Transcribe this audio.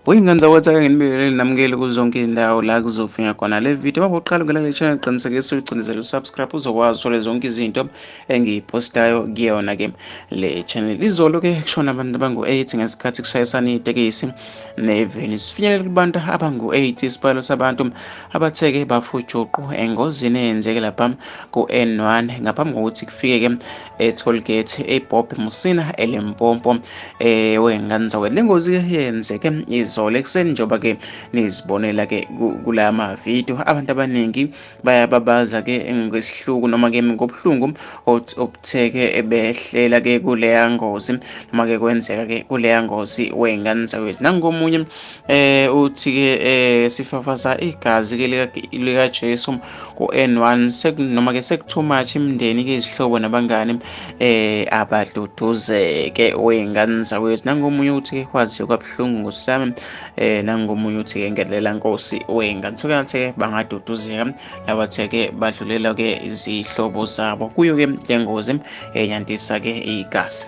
Uyingane zakwethu, nginibingelele namukele kuzo zonke iy'ndawo la kuzofika khona le video. Uma uqala ungena kule channel, qinisekisa ulicindezela usubscribe, uzokwazi uthole zonke izinto engiyipostayo kuyona-ke le channel. Izolo-ke kushona abantu abangu-8 ngesikhathi kushayisana itekisi neveni. Sifinyelele kubantu abangu-8 isibalo sabantu abathe-ke bafujuqu engozini eyenzeke lapha ku-N1 ngaphambi kokuthi kufike-ke e-tollgate eBob Musina eLimpopo. Wengane zakwethu, le ngozi yenzeke izolo ekuseni, njengoba-ke nizibonela-ke kula mavidiyo. Abantu abaningi bayababaza-ke ngesihluku noma-ke ngobuhlungu obutheke behlela-ke kuleya ngozi noma-ke kwenzeka-ke kuleya ngozi, wey'ngane zakwethu. Nangomunye uthi-ke sifafaza igazi-ke likaJesu ku-N1 noma-ke seku-too much. Imindeni-ke, izihlobo nabangani abaduduzeke, wey'ngane zakwethu. Nangomunye uthi-ke kwaziwe kwabuhlungu ngosami. Nangomunye uthi-ke ngelela Nkosi, wey'ngane. So-ke bangaduduzeka labathe-ke badlulela-ke izihlobo zabo kuyo-ke le ngozi enyantisa-ke igazi.